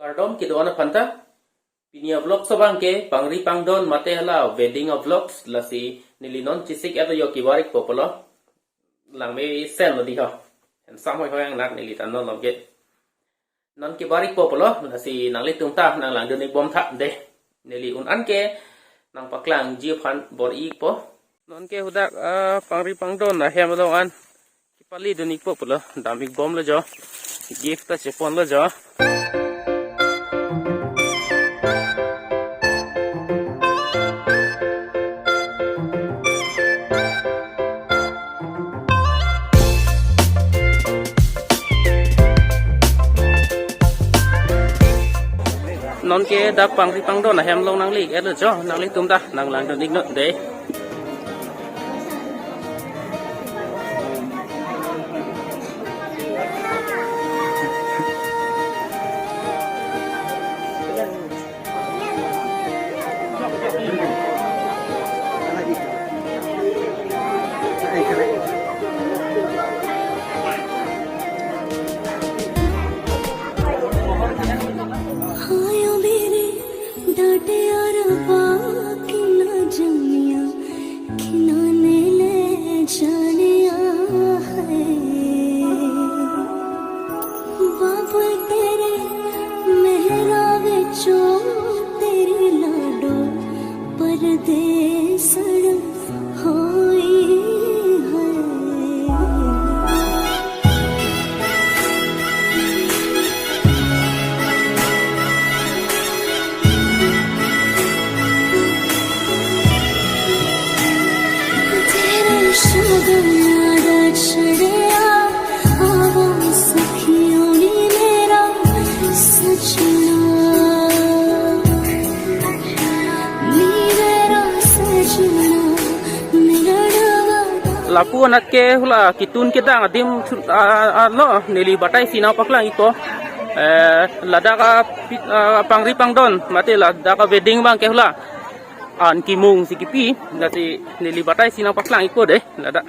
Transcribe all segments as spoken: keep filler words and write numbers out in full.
Kardom kedo-an aphan ta. Pini a-vlogs abang ke pangri pangdon mate hala wedding a-vlogs, lasi neli non chesik-et yo, kebarik po pulo. Langmesen lo dei ho. Handsome hoihoi angnak neli ta non lom ke. Non kebarik po pulo, lasi nanglitum ta nanglangdun-ik bom tha dei. Neli un-an ke nangpaklangji aphan bor-ipo. Non ke hadak, ah, pangri pangdon ahem along an kepali dun-ikpo pulo, dam-ik bomlo jo. Gift ta chepon lo jo. Non ke dak pangri pangdon ahem along nangli-et lo jo, nanglitum ta nanglangdun-ik non dei. Hayo mere date aur baaki na janiya, kinane le janiya hai. Babu tere mehrav cho tere lado pardesan hoi hai. Tera shugam yaad chhade aaye, awa sakhiyo ne mera sajna, ne mera sajna. Lapu anat ke hula ketun kedang adim thu-, a, a, lo, neli batai si nangpaklang-ikpo. Eh, ladak a pi-, a, pangri pangdon, mate ladak a wedding abang ke hula an kemung si kepi, lasi neli batai si nangpaklang-ikpo dei, ladak.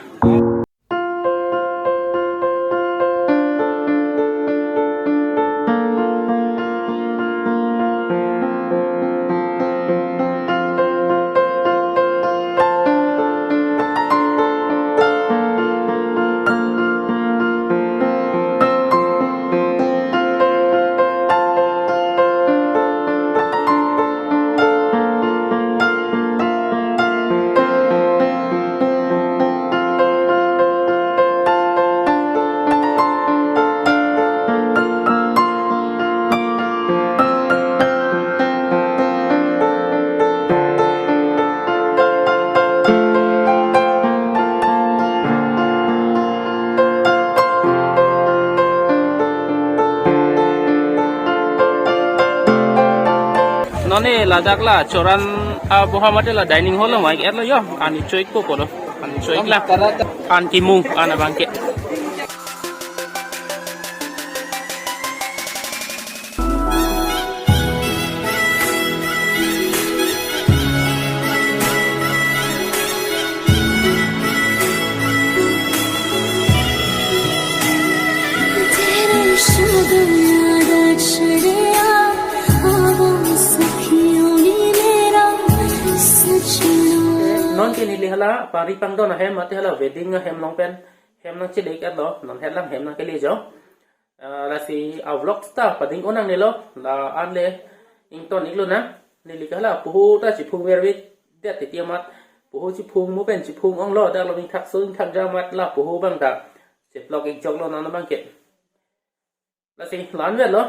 Non ne ladak la choran, ah, boha mate la dining hall lo mai et lo jo, an choikpo pulo, an choik la, an kemung, an abang ke. Non ke neli hala pangri pangdon ahem mate hala wedding ahem along pen hem nangchele-ik et lo, non het lang hem nangkele jo. Ah, lasi a-vlogs ta pading-o nangne lo, la-an le ington-ik lonang. Neli ke hala poho ta chiphung verve det titi amat, poho chiphung mo pen chiphung ong lo, dak lo ingthak so ingthak ja amat la poho abang ta cheplok-ik jok lo non abang ke. Lasi la-an vet lo,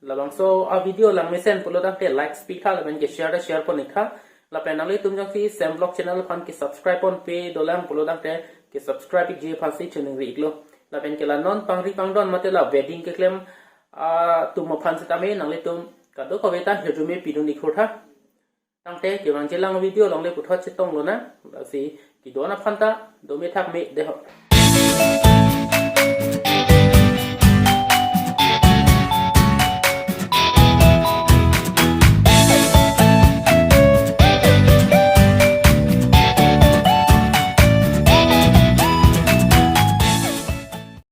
labangso a-video langmesen pulo tangte like pi tha, lapen ke share ta share pon-ik tha. Lapen nanglitum jongsi Sam Vlog channel aphan ke subscribe ponpe dolang pulo tangte ke subscribe-ikji aphan si choningri-ik lo. Lapen ke la non pangri pangdon mate la wedding keklem atum aphan setame nanglitum kadokave ta hirjume pidun-ik hur tha. Tangte kevangjilang video along le puthot chetong lonang. Lasi kedo-an aphan ta dome thakme dei ho.